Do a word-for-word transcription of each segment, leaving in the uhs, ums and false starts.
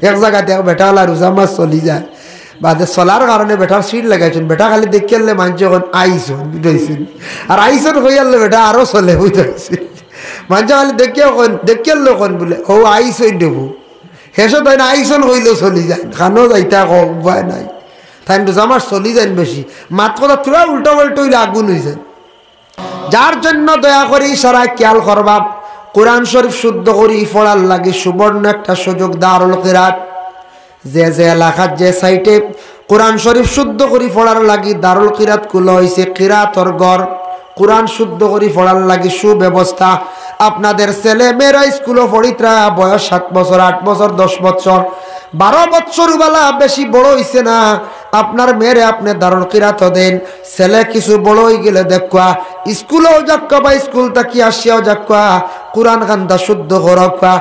এক জাগাত এক বেটাআলা রোজা মাস চলি যায়, বাদে চলার কারণে বেটার সিট লাগাইছইন, বেটা খালি দেখিয়ারলে মানষে কইন আইছইন, বুঝাইছইন। আর আইছইন কইয়ারলে বেটা আরো চলে, বুঝাইছইন। মানষে খালি দেখিয়া কইন, দেখিয়ারলে কইন বুলে, "ও আইছইন দেবু।" হেষে তাইন আইছইন কইলেও চলি যাইন, খানো যাইতা কও, উপায় নাই। তাইন রোজা মাস চলি যাইন বেশি। মাত কথা থুড়া উল্টা পাল্টা অইলে আগুন অইযায়। যার জন্য দয়া করি সারা খেয়াল করবা, কোরআন শরীফ শুদ্ধ করি পড়ার লাগি সুবর্ণ একটা সুযোগ দারুল কিরাত। যে যে এলাকাত যে সাইটে কোরআন শরীফ শুদ্ধ করি পড়ার লাগি দারুল কিরাত খুলা অইছে, কিরাতর ঘর, কোরআন শুদ্ধ করি পড়ার লাগি সুব্যবস্থা। আপনাদের ছেলে মেয়েরা স্কুলো পড়িতরা, বয়স সাত বছর, আট বছর, দশ বছর, বারো বছর উবালা, বেশি বড় অইছে না, আপনার মেয়েরে আপনে দারুল কিরাতো দেন। ছেলে কিছু বড় অইগেলে দেখবা, স্কুলো যাউক্কা বা স্কুল থাকি আসিয়াও যাউক্কা, কোরআন খান্দা শুদ্ধ করউক্কা।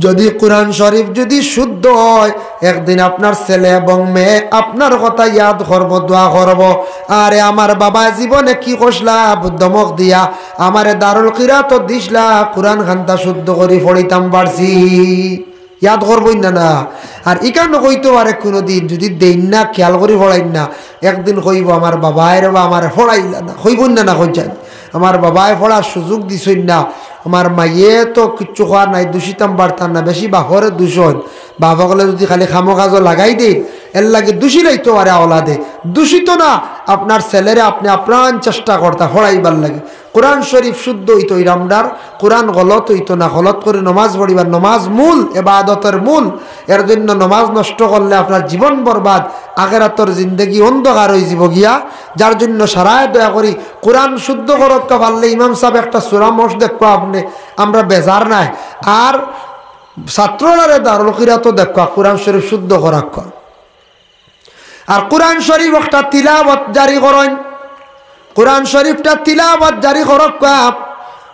যদি কোরআন শরীফ যদি শুদ্ধ অয়, একদিন আপনার ছেলে এবং মেয়ে আপনার কথা ইয়াদ করবো, দোয়া করবো, "আরে আমার বাবায় জীবনে কি করছলা, ধমক দিয়া আমারে দারুল কিরাতো দিছলা, কোরআন খান্দা শুদ্ধ করি পড়িতাম পারছি।" ইয়াদ করবো না, না? আর ইখান কইতো পারে কুনুদিন, যদি দেইন না, খেয়াল করি পড়াইন না, একদিন কইবো, "আমার বাবায় রে বা আমারে পড়াইলা না।" কইবো না, না কইছইন? "আমার বাবায় পড়ার সুযোগ দিছইন না, আমার মাইয়ে তো কিচ্ছু কওয়ার নাই, দুষিতাম পারতাম না, বেশি বাপরে দুষইন, বাপ অকলে যদি খালি কামো কাজো লাগাই দেইন, এরলাগি দুষিলাইতো পারে আওলাদে।" দুষিতো না, আপনার ছেলেরে আপনে আপ্রাণ চেষ্টা করতা পড়াইবার লাগি। কোরআন শরীফ শুদ্ধ অইতো অইরামডার, কোরআন গলত অইতো না, গলত করি নমাজ পড়িবার, নমাজ মূল, এবাদতর মূল। এর জন্য নমাজ নষ্ট করলে আপনার জীবন বরবাদ, আখেরাতর জিন্দেগি অন্ধকার অইযিবো গিয়া। যার জন্য সারায় দয়া করি কোরআন শুদ্ধ করউক্কা পারলে ইমাম সাব একটা সূরা মশ দেখবা আপনে, আমরা বেজার নায়। আর ছাত্ররারে দারুল কিরাতো দেখবা, কোরআন শরীফ শুদ্ধ করউক্কা। আর কোরআন শরীফ একটা তিলাওয়াত জারি করইন, কোরআন শরীফটা তিলাওয়াত জারি করউক্কা।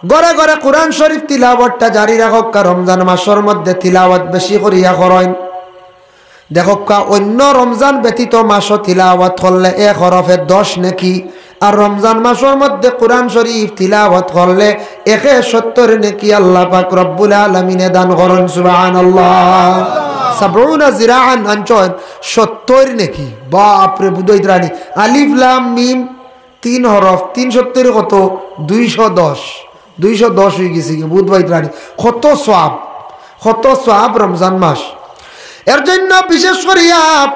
ঘরে ঘরে কোরআন শরীফ তিলাওয়াতটা জারি রাখউক্কা। রমজান মাসর মধ্যে তিলাওয়াত বেশি করিয়া করইন। দেখউক্কা, অইন্য রমজান ব্যতীত মাসো তিলাওয়াত করলে এক হরফে দশ নেকি, আর রমজান মাসর মধ্যে কোরআন শরীফ তিলাওয়াত করলে একে সত্তর নেকি আল্লাহ পাক রব্বুল আলামিনে দান করইন। সুবহানাল্লাহ। সাবউনা জিরাআন আনছইন, সত্তর নেকি। বাপরে, বুঝাইতরানি। আলিফ লাম মিম, তিন হরফ, তিন সত্তর কত? দুইশো দশ। দুইশো দশ অইগেছে গি, বুঝাইতরানি। কত সওয়াব, কত সওয়াব রমজান মাস। এর জন্য বিশেষ করিয়া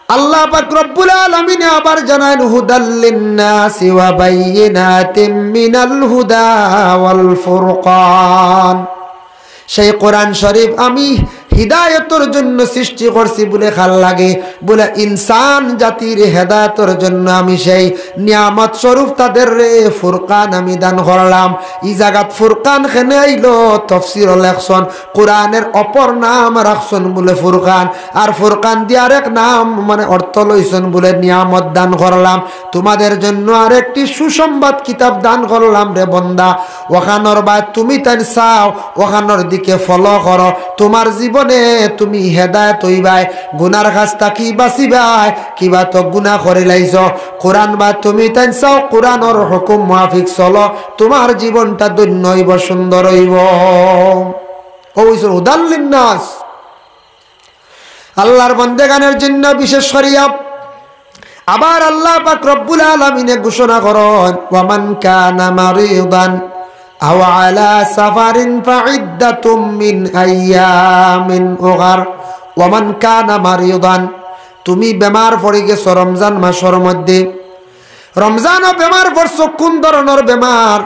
আল্লাহ পাক রব্বুল আলামিনে আবার জানাইন, "হুদাল লিন্নাসি ওয়া বাইয়িনাতিম মিনাল হুদা ওয়াল ফুরকান।" সেই কোরআন শরীফ আমি হিদায়তর জন্য সৃষ্টি করছি বুলে কার লাগি, বুলে ইনসান জাতির হেদায়তর জন্য আমি সেই নিয়ামত স্বরূপ তাদেররে ফুরকান আমি দান করলাম। ই জাগাত ফুরকান কেনে আইলো? তফসিরো লেখছইন, কোরআনের অপর নাম রাখছইন বুলে ফুরকান, আর ফুরকান দিয়া আরেক নাম মানে অর্থ লইছইন বুলে নিয়ামত দান করলাম, তোমাদের জন্য আরেকটি সুসংবাদ কিতাব দান করলাম রে বন্দা। অখানর বায় তুমি তাইন চাও, অখানর দিকে follow করো, তোমার জীবনে তুমি হেদায়েত অইবায়, গুনার কাছ থাকি বাচিবায়। কিবা তো গুনা করিলাইছো, কোরআন বায় তুমি তাইন চাও, কোরআনর হুকুম মাফিক চলো, তোমার জীবনটা ধন্য অইবো, সুন্দর অইবো। ও অইছে হুদাল লিন্নাস। আল্লাহর বন্দেগানের জন্য বিশেষ করিয়া আবার আল্লাহ পাক রব্বুল আলামিনে ঘোষণা করইন, "ওয়ামান কানা মারিদান আও আলা সাফারিন ফাইদ্দাতুম মিন আইয়ামিন উখার।" ওয়ামান কানা মারিদান, তুমি বেমার পড়ি গেছো রমজান মাসর মধ্যে, রমজানো বেমার পড়ছো, কুন ধরনর বেমার?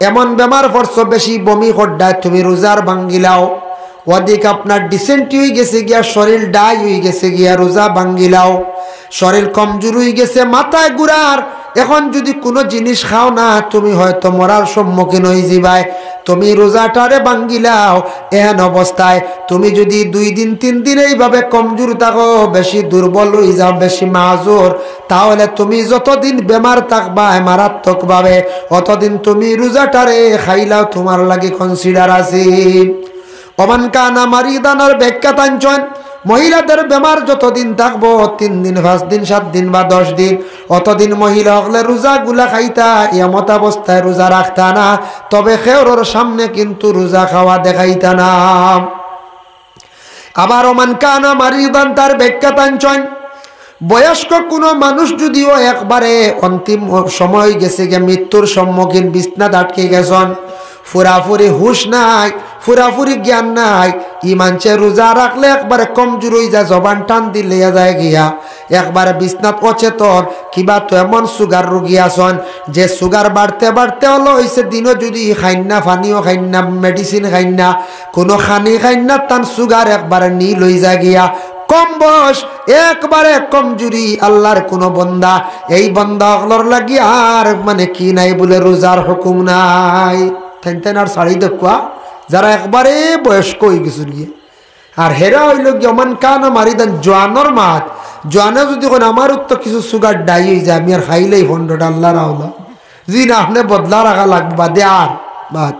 এমন বেমার পড়ছো, বেশি বমি কররায়, তুমি রোজার ভাঙ্গিলাও, অদিক আপনার dysentery অইগেছে গিয়া, শরীল dry অইগেছে গিয়া, রোজা ভাঙ্গিলাও, শরীল কমজোর অইগেছে, মাথায় ঘুরার। এখন যুদি কুনু জিনিস খাও না, তুমি হয়তো মরার সম্মুখীন অইযিবায়। তুমি রোজাটারে ভাঙ্গিলাও, এহেন অবস্থায় তুমি যুদি দুই দিন তিন দিন এইভাবে কমজোর থাকো, বেশি দুর্বল অইযাও, বেশি মাজুর, তাহলে তুমি যতদিন বেমার থাকবায় মারাত্মকভাবে, অতদিন তুমি রোজাটারে খাইলাও, তোমার লাগি consider আছে। ওমান কানা মারিদানর ব্যাখ্যা টানছইন, মহিলাদের বেমার যতদিন থাকবো, তিন দিন, পাঁচ দিন, সাত দিন বা দশ দিন, অতদিন মহিলা অকলে রোজাগুলা খাইতা, এমতাবস্থায় রোজা রাখতা না, তবে কেউরর সামনে কিন্তু রোজা খাওয়া দেখাইতা না। আবার ওমান কানা মারিদান, তার ব্যাখ্যা টানছইন, বয়স্ক কোনো মানুষ যদিও একবারে অন্তিম সময় গেছে গিয়া, মৃত্যুর সম্মুখীন, বিছনাত আটকি গেছইন, পুরাপুরি হুশ নাই, পুরাপুরি জ্ঞান নাই, ই মানষে রোজা রাখলে একবারে কমজোর অইযায়, জবান টান দিলে যায় গিয়া, একবারে বিছনাত অচেতন। কিবা তো এমন সুগার রুগী আছইন যে সুগার বাড়তে বাড়তে অলা অইছে, দিনো যুদি খাইন না, পানিও খাইন না, মেডিসিন খাইন না, কোনো খানি খাইন না, তান সুগার একবারে নীল অইযায় গিয়া। কম বয়স, একবারে কমজুরি, আল্লার কোনো বন্দা, এই বন্দা অকলর লাগি আর মানে কি নাই বুলে রোজার হুকুম নাই। তাইন তাইন আর ছাড়ি দেউক্কা, যারা একবারে বয়স্ক অইগেছইন গিয়া। আর হেরা অইলো গিয়া ওমান কানা মারিদান, জোয়ানর মাত। জোয়ানে যুদি কইন, "আমারও তো কিছু সুগার ডাই অইযায়, আমি আর খাইলেই পনেরোটা আল্লার আওলা।" জি না, আপনে বদলা রাখা লাগবো, বাদে আর বাদ।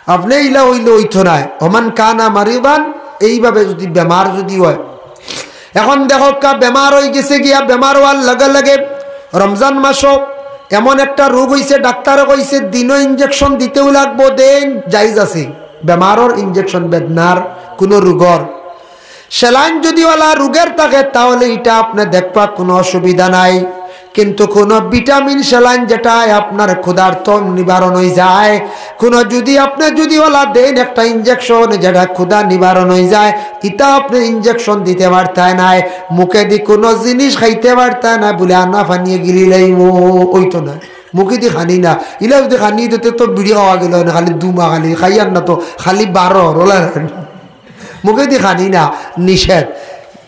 আপনে ইলা অইলে অইতো নায়। ওমান কানা মারিদান, এইভাবে যুদি বেমার যুদি অয়, এখন দেখউক্কা, বেমার অইগেছে গিয়া, বেমার অওয়ার লগে লগে রমজান মাসও এমন একটা রোগ অইছে, ডাক্তারে কইছে দিনো ইনজেকশন দিতেউ লাগবো, দেইন জায়েজ আছে। বেমারর ইনজেকশন, বেদনার, কোনো রোগর। সেলাইন যুদি অলা রোগের থাকে, তাহলে ইটা আপনে দেখবা, কোনো অসুবিধা নাই। কিন্তু কোনো ভিটামিন সেলাইন যেটায় আপনার ক্ষুধার্ত নিবারণ অইযায়, কোনো যুদি আপনে যুদি অলা দেইন একটা ইনজেকশন যেটা ক্ষুধা নিবারণ অইযায়, ইতা আপনে ইনজেকশন দিতে পারতায় নায়, মুখেদি কোনো জিনিস খাইতে পারতায় নায়, বুলে আনা পানিয়ে গিলি লাইমু, অইতো নায়। মুখেদি খানি না, ইলা যুদি খানি দিতে তো বিড়ি খাওয়া গেলো না, খালি দুমা, খালি খাইয়ার না তো, খালি বারো রোলা। মুখেদি খানি না, নিষেধ।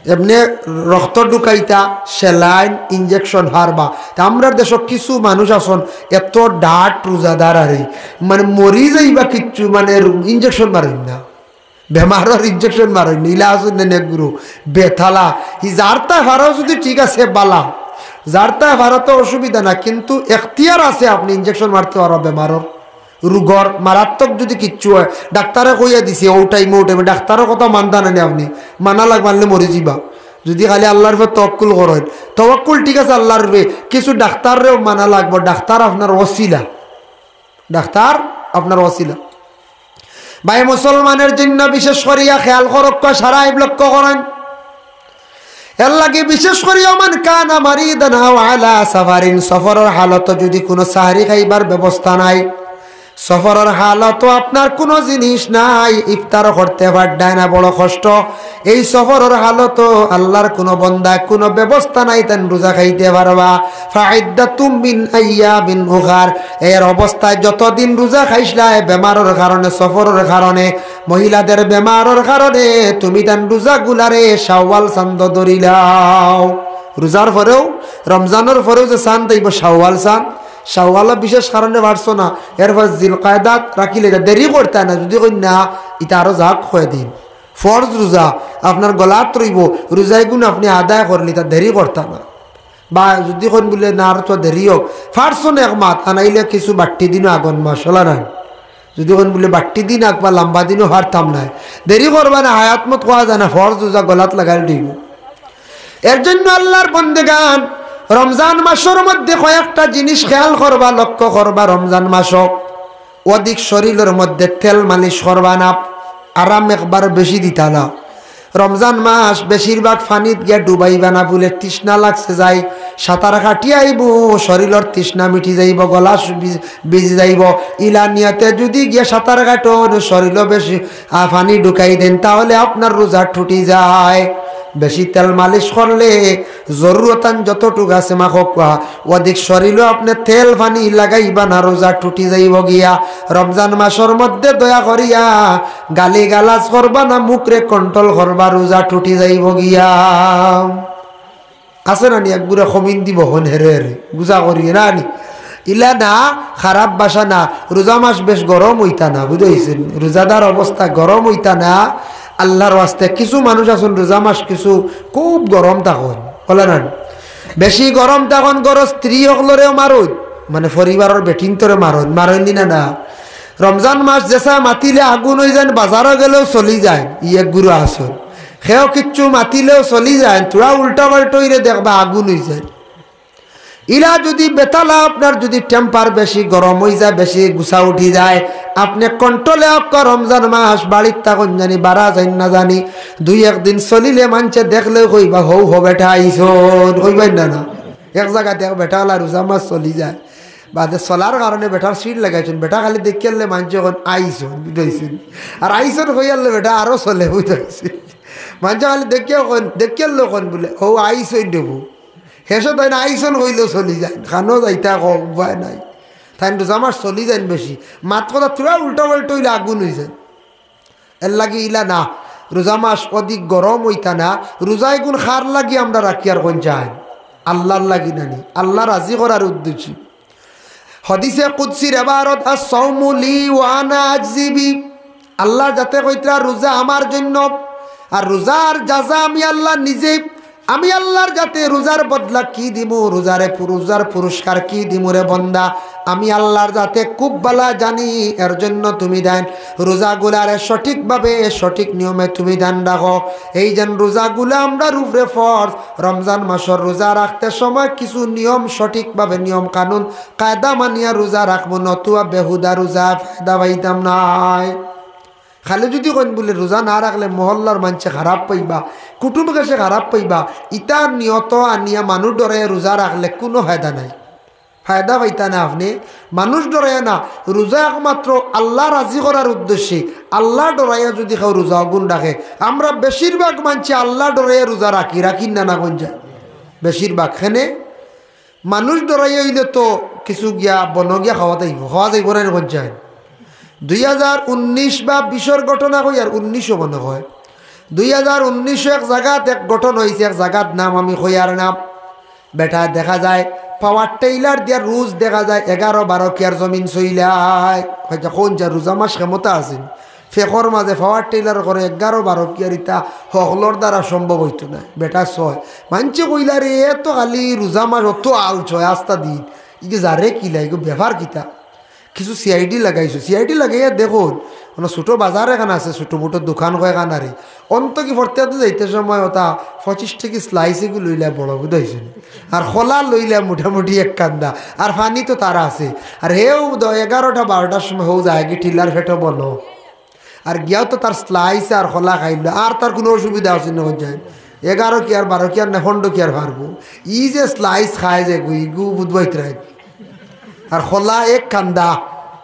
এমনে রক্ত ঢুকাইতা, সেলাইন, ইনজেকশন পারবা। তা আমরার দেশো কিছু মানুষ আছইন, এত ডাট রোজাদার আরে, মানে মরি যাইবা কিচ্ছু, মানে ইনজেকশন মারইন না, বেমারর ইনজেকশন মারইন না, ইলা আছইন না নেগুরু, বেতালা। ই যারতায় পারো যুদি ঠিক আছে, বালা, যারতায় পারো তো অসুবিধা না, কিন্তু এখতিয়ার আছে, আপনে ইনজেকশন মারতে পারো বেমারর। রোগর মারাত্মক যুদি কিচ্ছু অয়, ডাক্তারে কইয়া দিছে, অউ টাইমে, অউ টাইমে, ডাক্তারর কথা মানতা নানি আপনে? মানা লাগ-, মানলে মরি যিবা। যুদি খালি আল্লার উপরে তওয়াক্কুল করইন, তওয়াক্কুল ঠিক আছে আল্লার উপরে, কিছু ডাক্তাররেও মানা লাগবো, ডাক্তার আপনার ওসিলা, ডাক্তার আপনার ওসিলা। ভাই, মুসলমানের জন্য বিশেষ করিয়া খেয়াল করউক্কা, সারা আইব লক্ষ্য করইন। এর লাগি বিশেষ করি ওমান কানা মারিদান আও আলা সাফারিন, সফরর হালতো যুদি কোনো সাহরি খাইবার ব্যবস্থা নাই, সফরর হালতো আপনার কোনো জিনিস নাই, ইফতার করতে পারডায় না, বড় কষ্ট। এই সফরর হালতো আল্লার কোনো বন্দা কোনো ব্যবস্থা নাই, তাইন রোজা খাইতে পারবা। ফাইদ্দাতুম মিন আইয়ামিন উখার, এর অবস্থায় যতদিন রোজা খাইছলায়, বেমারর কারণে, সফরর কারণে, মহিলাদের বেমারর কারণে তুমি তান রোজাগুলারে শাওয়াল চান্দ ধরিলাও। রোজার পরেও, রমজানর পরেও যে চান্দ আইবো শাওয়াল চান্দ, শাওয়ালও বিশেষ কারণে পারছো না, এরপর জিলকায়দাত রাখিলে ইতা দেরি করতা না, যুদি কইন না, ইতা আরো যাউক কয়দিন। ফরজ রোজা আপনার গলাত রইবো, রোজাগুন আপনে আদায় করলে ইতা দেরি করতা না। বা যুদি কইন বুলে না, আরো তো দেরি অউক, পারছো না এক মাত, আনাইলে কিছু বাট্টি দিনও আগন মাস অলা নায়। যুদি কইন বুলে বাট্টি দিন আগ বা লাম্বা দিনও পারতাম নায়, দেরি করবা না, হায়াত মত কওয়া যায় না, ফরজ রোজা গলাত লাগাইল দিবো। এর জন্য আল্লার বন্দেগান, রমজান মাসর মধ্যে কয়েকটা জিনিস খেয়াল করবা, লক্ষ্য করবা। রমজান মাসো অধিক শরীলর মধ্যে তেল মালিশ করবা না, আরাম একবার বেশি দিতা না। রমজান মাস বেশিরভাগ পানিত গিয়া ডুবাইবা না, বুলে তৃষ্ণা লাগছে যাই, সাঁতার কাটি আইবো, শরীলর তৃষ্ণা মিটি যাইবো, গলা সু-, বি-, ভিজি যাইবো। ইলা নিয়তে যুদি গিয়া সাঁতার কাটইন, শরীলো বেশি, আ, পানি ঢুকাই দেইন, তাহলে আপনার রোজা টুটি যায়। বেশি তেল মালিশ করলে জরুরতান যতটুক আছে মাখউক্কা, অধিক শরীলো আপনে তেল পানি লাগাইবা না, রোজা টুটি যাইবো গিয়া। রমজান মাসর মধ্যে দয়া করিয়া গালি গালাজ করবা না, মুখরে control করবা, রোজা টুটি যাইবো গিয়া। আছে না নি একগুরা কমিন দিবো হন হেরে হেরে, গুজা করিয়ে না নি? ইলা না, খারাপ ভাষা না, রোজা মাস বেশ গরম অইতা না, বুঝাইছেন? রোজাদার অবস্থা গরম অইতা না। আল্লার ওয়াস্তে কিছু মানুষ আছইন রোজা মাস কিছু খুব গরম থাকইন, অলা না নি? বেশি গরম থাকইন, ঘরো স্ত্রী অকলরেও মারইন, মানে পরিবারর বেটিন্তরে মারইন, মারইন নি না? না, রমজান মাস যেছা মাতিলে আগুন অইযাইন, বাজারো গেলেও চলি যাইন, ই একগুরা আছইন। কেউ কিচ্ছু মাতিলেও চলি যাইন, থুড়া উল্টা পাল্টা অইলে দেখবা আগুন অইযাইন। ইলা যুদি বেতালা আপনার যুদি temper বেশি গরম অইযায়, বেশি গুসা উঠি যায়, আপনে control-এ আউক্কা, রমজান মাস বাড়িত থাকইন জানি, বারা যাইন না জানি, দুই একদিন চলিলে মানষে দেখলেউ কইবা, "হউ হউ বেটা আইছইন", কইবা না নি? এক জাগাত এক বেটালা রোজা মাস চলি যায়, বাদে চলার কারণে বেটার সিট লাগাইছইন, বেটা খালি দেখিয়ারলে মানষে কইন, "আইছইন", বুঝাইছইন। আর আইছইন কইয়ারলে বেটা আরো চলে, বুঝাইছইন। মানষে খালি দেখিয়াউ কইন, দেখিয়ারলে কইন বুলে, "হউ আইছইন দেবু।" হেষে তাইন আইছইন কইলেউ চলি যাইন, খানো যাইতা কও, উপায় নাই। তাইন রোজা মাস চলি যাইন বেশি, মাত-কথা থুড়া উল্টা-পাল্টা অইলে আগুন অইযায়। এরলাগি ইলা না, রোজা মাস অধিক গরম অইতা না। রোজা ইগুন কার লাগি আমরা রাখিয়ার কইন চাইন? আল্লার লাগি না নি, আল্লা রাজি করার উদ্দেশ্যে। হাদিসে কুদসির এবারত, "আস-সাওমু লি ওয়া আনা আজজি বিহি।" আল্লার জাতে কইতরা, "রোজা আমার জন্য, আর রোজার জাযা আমি আল্লা নিজে।" আমি আল্লার জাতে রোজার বদলা কি দিমু, রোজারে পু-, রোজার পুরস্কার কি দিমু রে বন্দা, আমি আল্লার জাতে খুব ভালা জানি। এর জন্য তুমি দেন রোজাগুলারে সঠিকভাবে, সঠিক নিয়মে তুমি দেন রাখো। এই যেন রোজাগুলা আমরার উপরে ফরজ, রমজান মাসর রোজা রাখতে সময় কিছু নিয়ম, সঠিকভাবে নিয়ম কানুন কায়দা মানিয়া রোজা রাখমু, নতুবা বেহুদা রোজা, ফায়দা পাইতাম নায়। খালি যুদি কইন বুলে রোজা না রাখলে মহল্লার মানষে খারাপ পাইবা, কুটুম-খেশে খারাপ পাইবা, ইতা নিয়ত আনিয়া মানুষ ডরাইয়া রোজা রাখলে কুনু ফায়দা নাই, ফায়দা পাইতা না আপনে। মানুষ ডরাইয়া না, রোজা একমাত্র আল্লা রাজি করার উদ্দেশ্যে, আল্লা ডরাইয়া যুদি কেউ রোজা অগুন রাখে, আমরা বেশিরভাগ মানষে আল্লা ডরাইয়া রোজা রাখি, রাখি না, না কইন যায়? বেশিরভাগ। কেনে? মানুষ ডরাইয়া অইলে তো কিছু গিয়া বনো গিয়া খাওয়া যাইবো, খাওয়া যাইবো না, না কইন যায়? দুই হাজার উনিশ বা বিশর ঘটনা কইয়ার, উনিশও মনে হয়। দুই হাজার উনিশও এক জাগাত এক ঘটনা অইছে, এক জাগাত নাম আমি কইয়ার না। বেটা দেখা যায় পাওয়ার টিলার দিয়া রোজ দেখা যায় এগারো বারো কিয়ার জমিন চইলায়। কইছে, "কইন যায়, রোজা মাস ক্ষমতা আছে নি?" ফেকর মাঝে পাওয়ার টিলার করে এগারো বারো কিয়ার ইতা হকলর দ্বারা সম্ভব অইতো নায়। বেটা চয়। মানষে কইলা, "রে, এ তো খালি রোজা মাস, অত আলছ অয়, আস্তা দিন। ইগু যারে কিলা, ইগু ব্যাপার কিতা?" কিছু সিআইডি লাগাইছো, সিআইডি লাগাইয়া দেখো, মানে ছোট বাজার এখান আছে, ছোট মোটো দোকান কয়খান আরে, অন্ত কি ফরতে যাইতে সময় ওটা পঁচিশ টাকা স্লাইস এগু লইলা বড়, বুঝাইছো নি? আর কলা লইলা মোটামুটি এক কান্দা, আর পানি তো তার আছে। আর হেউ দ-, এগারোটা বারোটার সময় হউ যায় কি টিলার পেটো বনো, আর গিয়াও তো তার স্লাইস আর কলা খাইল, আর তার কুনু অসুবিধা আছে না, যায় এগারো কিয়ার বারো কিয়ার না পনেরো কিয়ার পারবো। ই যে স্লাইস খায় যে গু, ইগু বুধবাইত রাইত। আর কলা এক কান্দা,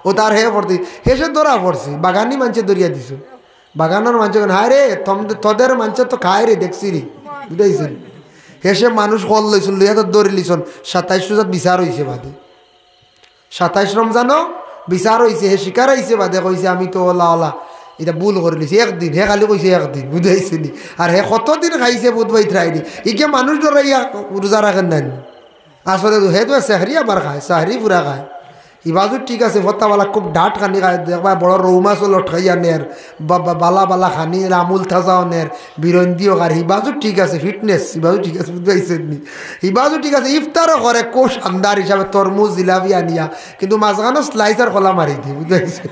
ও তার হে পড়তে, হেষে ধরা পড়ছে, বাগানি মানষে ধরিয়া দিছে। বাগানর মানষে কইন, "হায় রে, তম-, তোদের মানষে তো খায় রে, দেখছি রে।" বুঝাইছইন? হেষে মানুষ কল লইছইন, লইয়া তো ধরি লিছইন, সাতাইশ রোজাত বিচার অইছে বাদে। সাতাইশ রমজানও বিচার অইছে, হে স্বীকার অইছে বাদে কইছে, "আমি তো ওলা ওলা, ইটা ভুল করিলিছি, একদিন", হে খালি কইছে একদিন, বুঝাইছইন নি? আর হে কতদিন খাইছে বুধবাইত রাইনি, ইগে মানুষ ডরাইয়া রোজা রাখের না নি। আসলে তো হে তো সেহরি আবার খায়, সেহরি পুরা খায়। ইবাজু ঠিক আছে, ফত্তাওয়ালা খুব ডাট খানি খায়, দেখবা বড় রৌ মাছও লটকাইয়া নের, বা, বা, বালা বালা খানি, আমুল তাজাও নের, বিরন্দিও খার, ইবাজু ঠিক আছে, ফিটনেস, ইবাজু ঠিক আছে, বুঝাইছইন নি? ইবাজু ঠিক আছে, ইফতারও করে, খুব শানদার হিসাবে তরমুজ, জিলাপি আনিয়া, কিন্তু মাঝখানো স্লাইস আর কলা মারি দিয়ে, বুঝাইছইন?